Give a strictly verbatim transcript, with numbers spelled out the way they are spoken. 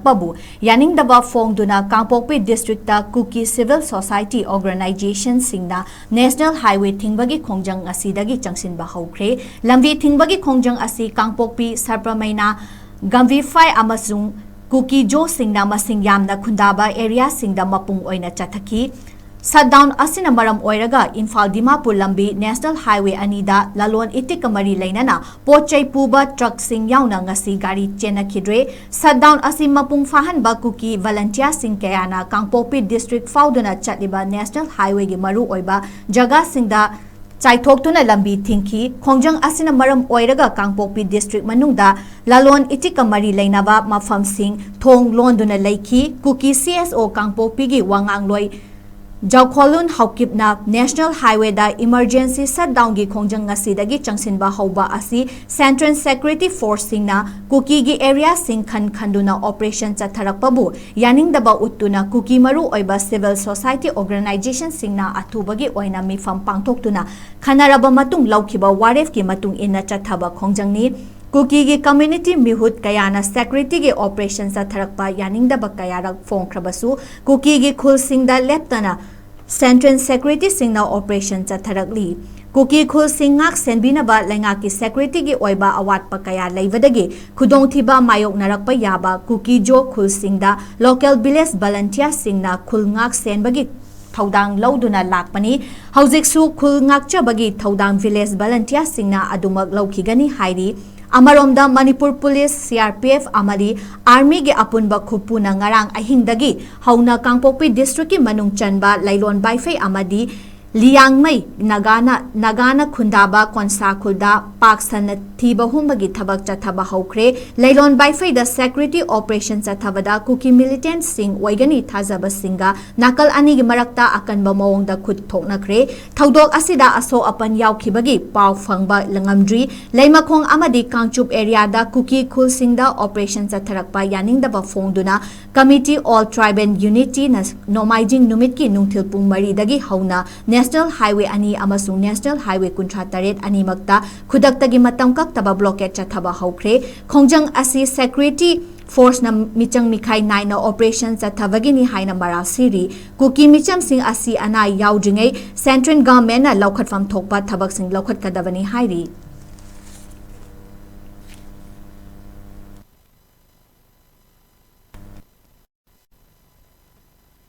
ꯄꯕꯨ ꯌꯥꯅꯤꯡꯗꯕ ꯐꯣꯡꯗꯨꯅ ꯀꯥꯡꯄꯣꯛꯄꯤ ꯗꯤꯁꯇ꯭ꯔꯤꯛꯇ ꯀꯨꯀꯤ civil society ꯑꯣꯔꯒꯅꯥꯏꯖꯦꯁꯟꯁꯤꯡꯅ national highway ꯊꯤꯡꯕꯒꯤ ꯈꯣꯡꯖꯪ ꯑꯁꯤꯗꯒꯤ ꯆꯪꯁꯤꯟꯕ ꯍꯧꯈ꯭ꯔꯦ꯫ ꯂꯝꯕꯤ ꯊꯤꯡꯕꯒꯤ ꯈꯣꯡꯖꯪ ꯑꯁꯤ ꯀꯥꯡꯄꯣꯛꯄꯤ, ꯁꯔꯄꯃꯩꯅꯥ, ꯒꯝꯚꯤꯐꯥꯏ ꯑꯃꯁꯨꯡ ꯀꯨꯀꯤꯖꯣꯁꯤꯡꯅ ꯃꯁꯤꯡ ꯌꯥꯝꯅ ꯈꯨꯟꯗꯥꯕ ꯑꯦꯔꯤꯌꯥꯁꯤꯡꯗ ꯃꯄꯨꯡ ꯑꯣꯏꯅ ꯆꯠꯊꯈꯤ꯫ ꯁꯠꯗꯥꯎꯟ ꯑꯁꯤꯅ ꯃꯔꯝ ꯑꯣꯏꯔꯒ ꯏꯝꯐꯥꯜ ꯗꯤꯃꯥꯄꯨꯔ ꯂꯝꯕꯤ ꯅꯦꯁꯅꯦꯜ ꯍꯥꯏꯋꯦ ꯑꯅꯤꯗ ꯂꯂꯣꯟ ꯏꯇꯤꯛꯀ ꯃꯔꯤ ꯂꯩꯅꯅ ꯄꯣꯠ ꯆꯩ ꯄꯨꯕ ꯇ꯭ꯔꯛꯁꯤꯡ ꯌꯥꯎꯅ ꯉꯁꯤ ꯒꯥꯔꯤ ꯆꯦꯟꯅꯈꯤꯗ꯭ꯔꯦ꯫ ꯁꯠꯗꯥꯎꯟ ꯑꯁꯤ ꯃꯄꯨꯡ ꯐꯥꯍꯟꯕ ꯀꯨꯀꯤ ꯚꯂꯟꯇꯤꯌꯥꯁꯤꯡ ꯀꯌꯥꯅ ꯀꯥꯡꯄꯣꯛꯄꯤ ꯗꯤꯁꯇ꯭ꯔꯤꯛ ꯐꯥꯎꯗꯨꯅ ꯆꯠꯂꯤꯕ ꯅꯦꯁꯅꯦꯜ ꯍꯥꯏꯋꯦꯒꯤ ꯃꯔꯨꯑꯣꯏꯕ ꯖꯒꯥꯁꯤꯡꯗ ꯆꯥꯏꯊꯣꯛꯇꯨꯅ ꯂꯝꯕꯤ ꯊꯤꯡꯈꯤ꯫ ꯈꯣꯡꯖꯪ ꯑꯁꯤꯅ ꯃꯔꯝ ꯑꯣꯏꯔꯒ ꯀꯥꯡꯄꯣꯛꯄꯤ ꯗꯤꯁꯇ꯭ꯔꯤꯛ ꯃꯅꯨꯡꯗ ꯂꯂꯣꯟ ꯏꯇꯤꯛꯀ ꯃꯔꯤ ꯂꯩꯅꯕ ꯃꯐꯝꯁꯤꯡ ꯊꯣꯡ ꯂꯣꯟꯗꯨꯅ ꯂꯩꯈꯤ꯫ ꯀꯨꯀꯤ ꯁꯤ ꯑꯦꯁ ꯑꯣ ꯀꯥꯡꯄꯣꯛꯄꯤꯒꯤ ꯋꯥꯉꯥꯡꯂꯣꯏ ꯖꯥꯎꯈꯣꯂꯨꯟ ꯍꯥꯎꯀꯤꯞꯅ ꯅꯦꯁꯅꯦꯜ ꯍꯥꯏꯋꯦꯗ ꯏꯃꯔꯖꯦꯟꯁꯤ ꯁꯠꯗꯥꯎꯟꯒꯤ ꯈꯣꯡꯖꯪ ꯉꯁꯤꯗꯒꯤ ꯆꯪꯁꯤꯟꯕ ꯍꯧꯕ ꯑꯁꯤ ꯁꯦꯟꯇ꯭ꯔꯦꯜ ꯁꯦꯀ꯭ꯌꯨꯔꯤꯇꯤ ꯐꯣꯔꯁꯁꯤꯡꯅ ꯀꯨꯀꯤꯒꯤ ꯑꯦꯔꯤꯌꯥꯁꯤꯡ ꯈꯟ ꯈꯟꯗꯨꯅ ꯑꯣꯄꯔꯦꯁꯟ ꯆꯠꯊꯔꯛꯄꯕꯨ ꯌꯥꯅꯤꯡꯗꯕ ꯎꯠꯇꯨꯅ ꯀꯨꯀꯤ ꯃꯔꯨ ꯑꯣꯏꯕ ꯁꯤꯚꯤꯜ ꯁꯣꯁꯥꯏꯇꯤ ꯑꯣꯔꯒꯅꯥꯏꯖꯦꯁꯟꯁꯤꯡꯅ ꯑꯊꯨꯕꯒꯤ ꯑꯣꯏꯅ ꯃꯤꯐꯝ ꯄꯥꯡꯊꯣꯛꯇꯨꯅ ꯈꯟꯅꯔꯕ ꯃꯇꯨꯡ ꯂꯧꯈꯤꯕ ꯋꯥꯔꯦꯞꯀꯤ ꯃꯇꯨꯡ ꯏꯟꯅ ꯆꯠꯊꯕ ꯈꯣꯡꯖꯪꯅꯤ꯫ ꯀꯨꯀꯤꯒꯤ ꯀꯝꯃ꯭ꯌꯨꯅꯤꯇꯤ ꯃꯤꯍꯨꯠ ꯀꯌꯥꯅ ꯁꯦꯀ꯭ꯌꯨꯔꯤꯇꯤꯒꯤ ꯑꯣꯄꯔꯦꯁꯟ ꯆꯠꯊꯔꯛꯄ ꯌꯥꯅꯤꯡꯗꯕ ꯀꯌꯥꯔꯛ ꯐꯣꯡꯈ꯭ꯔꯕꯁꯨ ꯀꯨꯀꯤꯒꯤ ꯈꯨꯜꯁꯤꯡꯗ ꯂꯦꯞꯇꯅ ꯁꯦꯟꯇ꯭ꯔꯦꯜ ꯁꯦꯀ꯭ꯌꯨꯔꯤꯇꯤꯁꯤꯡꯅ ꯑꯣꯄꯔꯦꯁꯟ ꯆꯠꯊꯔꯛꯂꯤ꯫ ꯀꯨꯀꯤ ꯈꯨꯜꯁꯤꯡ ꯉꯥꯛ ꯁꯦꯟꯕꯤꯅꯕ ꯂꯩꯉꯥꯛꯀꯤ ꯁꯦꯀ꯭ꯌꯨꯔꯤꯇꯤꯒꯤ ꯑꯣꯏꯕ ꯑꯋꯥꯠꯄ ꯀꯌꯥ ꯂꯩꯕꯗꯒꯤ ꯈꯨꯗꯣꯡꯊꯤꯕ ꯃꯥꯌꯣꯛꯅꯔꯛꯄ ꯌꯥꯕ ꯀꯨꯀꯤꯖꯣ ꯈꯨꯜꯁꯤꯡꯗ ꯂꯣꯀꯦꯜ ꯚꯤꯂꯦꯖ ꯚꯂꯟꯇꯤꯌꯥꯁꯤꯡꯅ ꯈꯨꯜ ꯉꯥꯛ ꯁꯦꯟꯕꯒꯤ ꯊꯧꯗꯥꯡ ꯂꯧꯗꯨꯅ ꯂꯥꯛꯄꯅꯤ꯫ ꯍꯧꯖꯤꯛꯁꯨ ꯈꯨꯜ ꯉꯥꯛꯆꯕꯒꯤ ꯊꯧꯗꯥꯡ ꯚꯤꯂꯦꯖ ꯚꯂꯟꯇꯤꯌꯥꯁꯤꯡꯅ ꯑꯗꯨꯃꯛ ꯂꯧꯈꯤꯒꯅꯤ ꯍꯥꯏꯔꯤ꯫ ꯑꯃꯔꯣꯝꯗ Manipur police, C R P F ꯑꯃꯗꯤ ꯑꯥꯔꯃꯤꯒꯤ ꯑꯄꯨꯟꯕ ꯈꯨꯠꯄꯨꯅ ꯉꯔꯥꯡ ꯑꯍꯤꯡꯗꯒꯤ ꯍꯧꯅ ꯀꯥꯡꯄꯣꯛꯄꯤ ꯗꯤꯁꯇ꯭ꯔꯤꯛꯀꯤ ꯃꯅꯨꯡ ꯆꯟꯕ ꯂꯩꯂꯣꯟ ꯕꯥꯏꯐꯩ ꯑꯃꯗꯤ ꯂꯤꯌꯥꯡꯃꯩ ꯅꯥꯒꯥꯅ, ꯅꯥꯒꯥꯅ ꯈꯨꯟꯗꯥꯕ ꯀꯣꯟꯁꯥ ꯈꯨꯜꯗ ꯄꯥꯛ ꯁꯟꯅ ꯊꯤꯕ ꯍꯨꯝꯕꯒꯤ ꯊꯕꯛ ꯆꯠꯊꯕ ꯍꯧꯈ꯭ꯔꯦ꯫ ꯂꯩꯂꯣꯟ ꯕꯥꯏꯐꯩꯗ ꯁꯦꯀ꯭ꯌꯨꯔꯤꯇꯤ ꯑꯣꯄꯔꯦꯁꯟ ꯆꯠꯊꯕꯗ ꯀꯨꯀꯤ ꯃꯤꯂꯤꯇꯦꯟꯠꯁꯤꯡ ꯑꯣꯏꯒꯅꯤ ꯊꯥꯖꯕꯁꯤꯡꯒ ꯅꯥꯀꯜ ꯑꯅꯤꯒꯤ ꯃꯔꯛꯇ ꯑꯀꯟꯕ ꯃꯑꯣꯡꯗ ꯈꯨꯠ ꯊꯣꯛꯅꯈ꯭ꯔꯦ꯫ ꯊꯧꯗꯣꯛ ꯑꯁꯤꯗ ꯑꯁꯣꯛ ꯑꯄꯟ ꯌꯥꯎꯈꯤꯕꯒꯤ ꯄꯥꯎ ꯐꯪꯕ ꯉꯝꯗ꯭ꯔꯤ꯫ ꯂꯩꯃꯈꯣꯡ ꯑꯃꯗꯤ ꯀꯥꯡꯆꯨꯞ ꯑꯦꯔꯤꯌꯥꯗ ꯀꯨꯀꯤ ꯈꯨꯜꯁꯤꯡꯗ ꯑꯣꯄꯔꯦꯁꯟ ꯆꯠꯊꯔꯛꯄ ꯌꯥꯅꯤꯡꯗꯕ ꯐꯣꯡꯗꯨꯅ Committee on Tribal Unityꯅ ꯅꯣꯡꯃꯥꯏꯖꯤꯡ ꯅꯨꯃꯤꯠꯀꯤ ꯅꯨꯡꯊꯤꯜ ꯄꯨꯡ ꯃꯔꯤꯗꯒꯤ ꯍꯧꯅ ꯅꯦꯁꯅꯦꯜ ꯍꯥꯏꯋꯦ ꯑꯅꯤ ꯑꯃꯁꯨꯡ ꯅꯦꯁꯅꯦꯜ ꯍꯥꯏꯋꯦ ꯀꯨꯟꯊ꯭ꯔꯥ ꯇꯔꯦꯠ ꯑꯅꯤꯃꯛꯇ ꯈꯨꯗꯛꯇꯒꯤ ꯃꯇꯝ ꯀꯛꯇꯕ ꯕ꯭ꯂꯣꯀꯦꯗ ꯆꯠꯊꯕ ꯍꯧꯈ꯭ꯔꯦ꯫ ꯈꯣꯡꯖꯪ ꯑꯁꯤ ꯁꯦꯀ꯭ꯌꯨꯔꯤꯇꯤ ꯐꯣꯔꯁꯅ ꯃꯤꯆꯪ ꯃꯤꯈꯥꯏ ꯅꯥꯏꯅ ꯑꯣꯄꯔꯦꯁꯟ ꯆꯠꯊꯕꯒꯤꯅꯤ ꯍꯥꯏꯅ ꯃꯔꯥꯜ ꯁꯤꯔꯤ꯫ ꯀꯨꯀꯤ ꯃꯤꯆꯝꯁꯤꯡ ꯑꯁꯤ ꯑꯅꯥ ꯌꯥꯎꯗ꯭ꯔꯤꯉꯩ ꯁꯦꯟꯇ꯭ꯔꯦꯜ ꯒꯚꯔꯟꯃꯦꯟꯠꯅ ꯂꯧꯈꯠꯐꯝ ꯊꯣꯛꯄ ꯊꯕꯛꯁꯤꯡ ꯂꯧꯈꯠꯀꯗꯕꯅꯤ ꯍꯥꯏꯔꯤ꯫